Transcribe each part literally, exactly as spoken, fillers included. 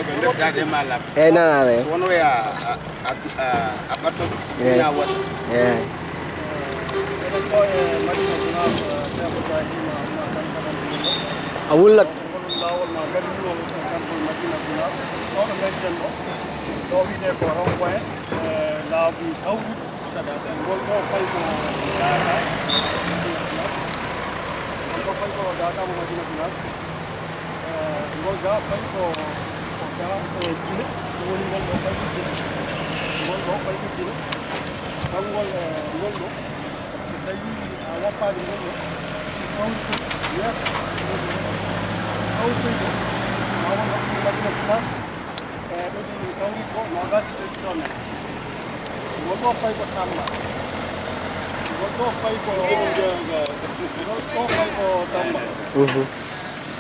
Ɓe ɓeddade ma lam. Eyi, nanaama e. Kono ya a a a a ɓatto. Eyi. Ina waɗa. Eyi. A wullat. Laawol ma gardiwol kanko Madina Gunaas. Ɗo ɗo mbaɗten ɗo. Ɗo wiyetee ko rond point, e, laabi kawruɗi. Ngol ɗo fayi ko Daaka. Ngol ɗo fayi ko Daaka mo Madina Gunaas. Eh, ngol ga fayi ko, ko ga, eh, Gine. Ɗum woni ngol ɗo fayi ko Gine. Ngol ɗo fayi ko Gine. Kanngol, eh, ngol ɗo, so tawi a woppaani ngol ɗo, kawri ko yeeso. Kawri ko ma won hakkunde Madina Gunaas. Eh, ɗo ɗi kawri ko noogaas e joy kilomètre. Ngol ɗo fayi ko Tamba. Ngol ɗo fayi ko, ngol ɗo fayi ko Tamba. Mhm.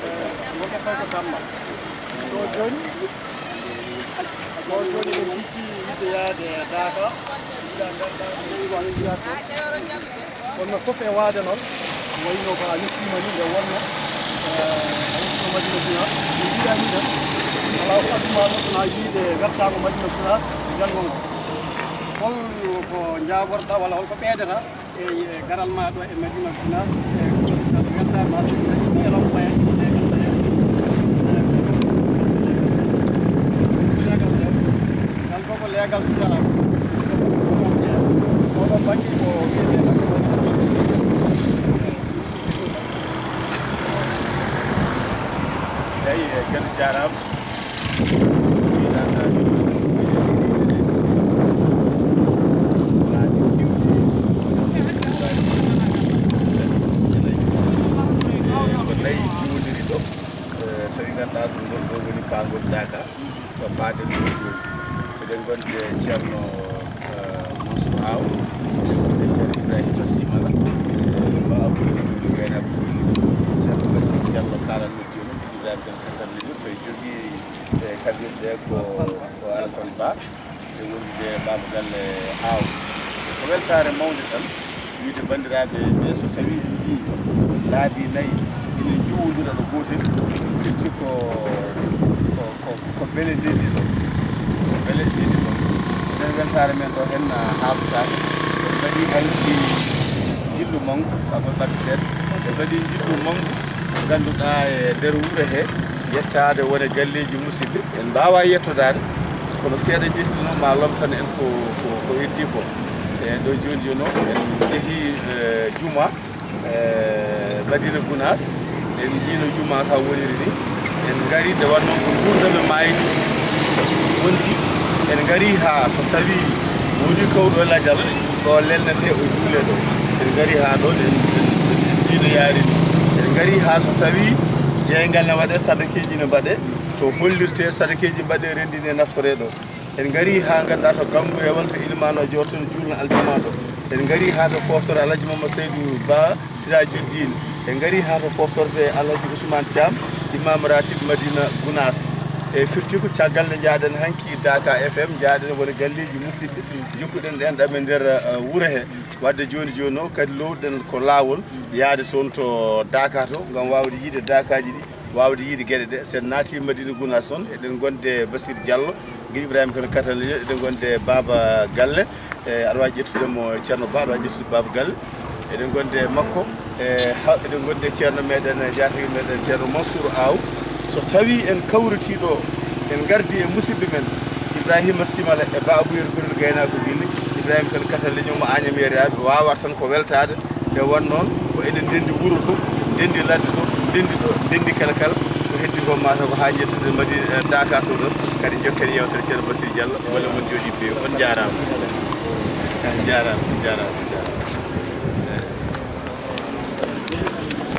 Eh, ngol ɗo fayi ko Tamba. Ɗo jooni, ɗo jooni en jikki yidde yaade Daaka. Yiɗa ngannda ko woni ko. Kono fof e waade noon, wayno ko a yettiima ni nde wonno, eh, a yettiima Madina Gunaas, mi yiɗani tan, alaa ko adduma ɗo, kono a yiide wertaango Madina Gunaas, janngo ngo. Hol ko njaagorɗaa walla hol ko ɓeydata e, e garal ma ɗo e Madina Gunaas, e ko sa wertaango ma so ɗum e rond point, e leegal ngal? Ngal fof ko leegal sara. Oɗo bannge ko wiyetee ko eyi, e kadi jaaraama. Ko nayi jiwondiri ɗo. Eh, tawi ngannduɗaa ɗum ɗon ɗo woni paangol Daaka. To faaden ɗo jooni. Eɗen ngonde Ceerno, eh, Mansour Aw, eɗen ngonde Ceerno Ibrahima Simala, eh, Ba Abdoul Abdoul Gaynako Gilli, Ceerno Basir Diallo kaalanno jooni, Ibrahima Kane Kasal Limi, to jogii, eh, kaɓirɗe ko, ko Alassane Ba, e wondude Baba Galle Aw. Ko weltaare mawnde tan. Wiyde banndiraaɓe ɓe, so tawii en mbiyi laabi nayi ina njuwondira ɗo gootel, firti ko, ko, ko, ko beele ndenndi ɗo. Ko beele ndenndi ɗo. Nden weltaare men ɗo heen, a, haaɓtaaka. En mbaɗii hanki njillu manngu, aɓe mbaɗa seeɗa. En mbaɗii njillu manngu, ngannduɗaa e nder wuro he, yettaade wone galleeji musidɓe. En mbaawaa yettodaade, kono seeɗa njettude noon, ma lomtan en ko, ko, ko heddii ko. E ɗo jooni jooni o, en njehii, e, juma, e, Madina Gunaas. En njii no juma ka woniri ni. En ngari nde wannoo ko nguurndam e maayde wonti. En ngari haa so tawii wonii kawɗo e lajal, ɗo lelnetee o juulee ɗo. En ngari haa ɗo, en, en, en njii no yaari ni. En ngari haa so tawii jeeyngal ne waɗee, sadakeeji ne mbaɗee, to hollirtee sadakeeji mbaɗee, renndinee, naftoree ɗo. En ngarii haa ngannduɗaa to Gannguwewal, to ilimaan o jooɗotoo juulna aljuma ɗo. En ngarii haa to fooftere Alhaji Mamma Seydou Ba Sirajuddin. En ngarii haa to fooftorde Alhaji Ousmane Thiam, Imam Ratib Madina Gounass. E firti ko caggal nde njaaɗen hanki Daaka F M, njaaɗen woni galleeji musidɓe, njokkuɗen ɗeen ɗam e nder, eh, wuro he. Wadde jooni jooni o kadi lowɗen ko laawol yaade toon to Daaka to, ngam waawde yiide Daakaaji ɗi. Waawde yiide geɗe ɗe. So en naatii Madina Gounass noon, eɗen ngonde Basir Diallo, Guy Ibrahima Kane Katalejo, eɗen ngonde Baba Galle, e, aɗa waawi ƴettude mo Ceerno Ba, aɗa waawi ƴettude Baba Galle. Eɗen ngonde makko, e, ha, eɗen ngonde Ceerno meɗen, e, jaatigi meɗen Ceerno Mansour Aw. So tawii en kawritii ɗo, en ngardii e musidɓe men, Ibrahima Simala e Ba Abou Yero Gorel Gaynaago Gilli, Ibrahima Kane Katalejo mo Agnam Yeeriyaaɓe, waawata tan ko weltaade. Nde won noon, ko enen ndenndi wuro to, ndenndi ladde to, ndenndi ɗo, ndenndi kala kala. Ko heddi ko, mataw ko haa njettuɗen Madi-, eh, Daaka to tan. Kadi njokken yeewtere Ceerno Basir Diallo. Golle mon njooɗii peewi. On njaaraama. Eh, njaaraama, njaaraama, njaaraama.